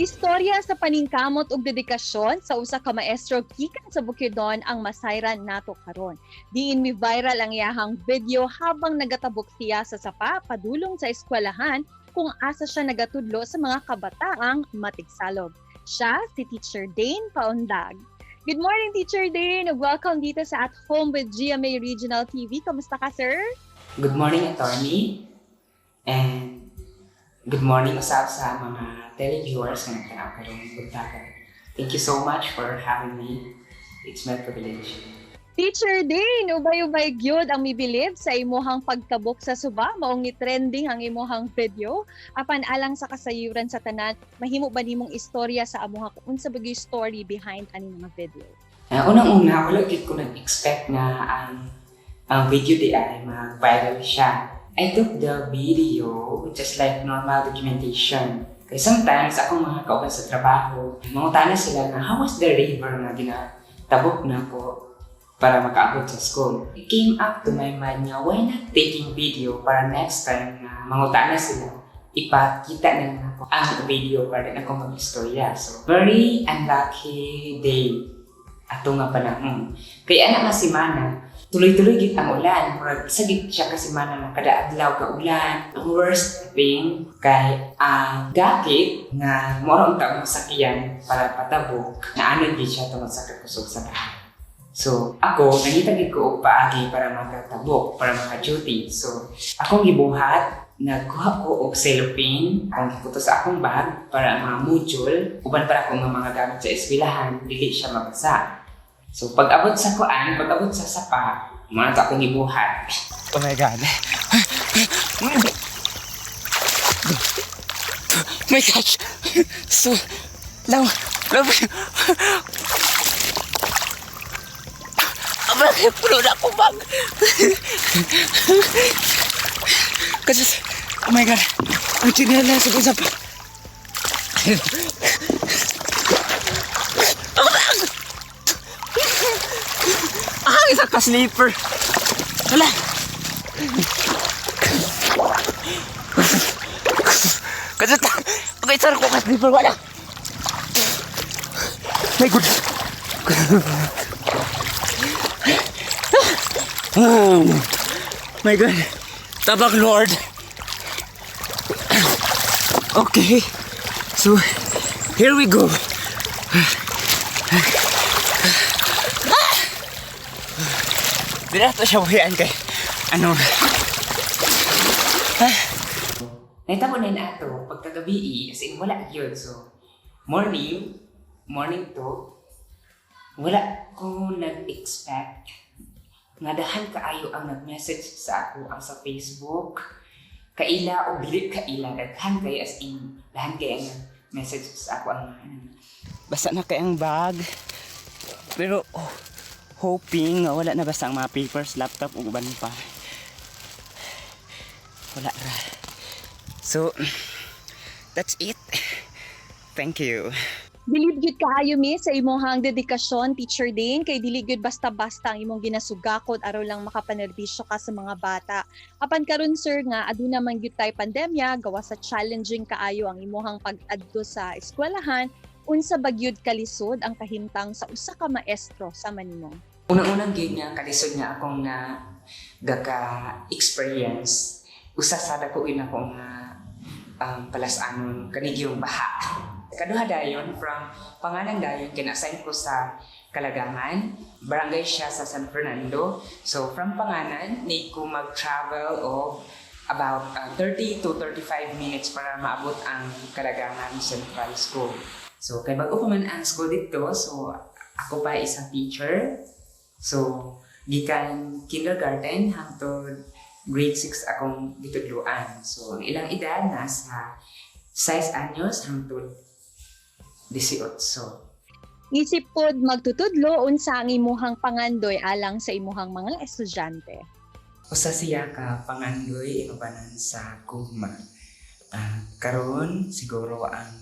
Istorya sa paningkamot ug dedikasyon sa usa ka maestro gikan sa Bukidnon ang masayran nato karon. Diin mi viral ang iyahang video habang nagatabok siya sa sapa padulong sa eskwelahan kung asa siya nagatudlo sa mga kabataang matigsalog. Siya si Teacher Dane Paundag. Good morning, Teacher Dane! Welcome dito sa At Home with GMA Regional TV. Kamusta ka, sir? Good morning, attorney. And good morning usab sa mga televiewers nga nagtanaw karong buntaga. Thank you so much for having me. It's my privilege. Teacher Dane, ubay-ubay gyud ang mibilib sa imuhang pagtabok sa suba, maong ni trending ang imuhang video. Apan alang sa kasayuran sa tanan, mahimo ba nimong istorya sa amuha kung unsa ba gyud story behind ani mga video? Unang-una, wala gyud ko nag-expect nga ang video di ay mag-viral siya. I took the video just like normal documentation. Kay sometimes, akong mga kauban sa trabaho, mangutana sila nga, how was the river nga ginatabok nako para makaabot sa school? It came up to my mind nga, why not taking video para next time nga mangutana sila, ipakita na lang ako ang video para din ako mag-istorya. So, very unlucky day ato nga panahon. Kay ana nga semana, tuloy-tuloy gid ang ulan. Murag isa gid siya ka semana nga kada adlaw ka ulan. Ang worst thing kay ang gakit nga mao ra unta sakyan para patabok, naanod gid siya tungod sa kakusog sa baha. So, ako, nangita gid ko og paagi para makatabok, para maka-duty. So, akong gibuhat, nagkuha ko og cellophane, akong gikuto sa akong bag para ang mga module, uban para akong mga gamit sa eskwelahan, dili siya mabasa. So, pag abot sa kuan, pag abot sa sapa, mga to akong gibuhat. Oh my God. Oh my gosh. So, lang, lang, bakit puno na ako bag? Kasi, oh my God, ang tsinelas ko sa pa. Ah, isa ka sleeper. Wala. Kasi, okay, sir, ko ka sleeper, wala. My goodness. Oh my God. Tabang, Lord. Okay. So, here we go. Ah! Di na to siya buhian kay ano. Ah. Nahitabo na yun ato, pagkagabi, as in wala yun. So, morning, morning to, wala ko nag-expect nga dahan kaayo ang nag-message sa ako ang sa Facebook. Kaila o dili kaila, daghan kay, as in, dahan kay ang message sa ako ang ano. Basa na kay ang bag. Pero oh, hoping nga wala na basta ang mga papers, laptop ug uban pa. Wala ra. So, that's it. Thank you. Bilib gyud kaayo mi sa imong dedikasyon, Teacher Dane, kay dili gyud basta-basta ang imong ginasugakod aron lang makapanerbisyo ka sa mga bata. Apan karon, sir, nga aduna man gyud tay pandemya, gawa sa challenging kaayo ang imong pag-adto sa eskwelahan, unsa ba gyud kalisod ang kahimtang sa usa ka maestro sama nimo? Unang-unang gyud nga kalisod nga akong na gaka-experience, usa sa dako gyud ako nga palasanon kani yung baha. Kaduha dayon, from Panganan dayon kina-assign ko sa Kalagangan, barangay siya sa San Fernando. So from Panganan ni ko mag-travel og about 30 to 35 minutes para maabot ang Kalagangan Central School. So kay bag-o pa man ang school dito, so ako pa isang teacher. So gikan kindergarten hangtod grade 6 akong gitudloan. So ang ilang edad nasa 6 anyos hangtod 18. Isip pod magtutudlo, unsa ang imuhang pangandoy alang sa imuhang mga estudyante? Usa siya ka pangandoy inubanan sa gugma. Karon siguro ang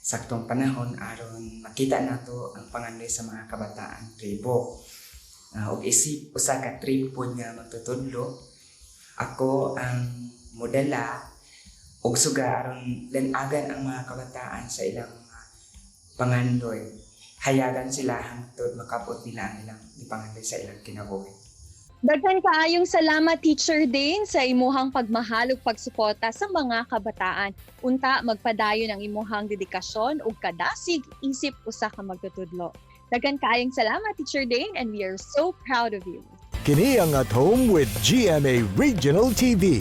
saktong panahon aron makita nato ang pangandoy sa mga kabataan tribo. Ug isip usa ka tribo pod nga magtutudlo, ako ang modala og suga aron lanagan ang mga kabataan sa ilang pangandoy, hayagan sila hangtod makabot nila ang ilang gipangandoy sa ilang kinabuhi. Daghan kaayong salamat, Teacher Dane, sa imuhang pagmahal ug pagsuporta sa mga kabataan. Unta magpadayon ang imuhang dedikasyon ug kadasig isip usa ka magtutudlo. Daghan kaayong salamat, Teacher Dane, and we are so proud of you. Kini ang At Home with GMA Regional TV.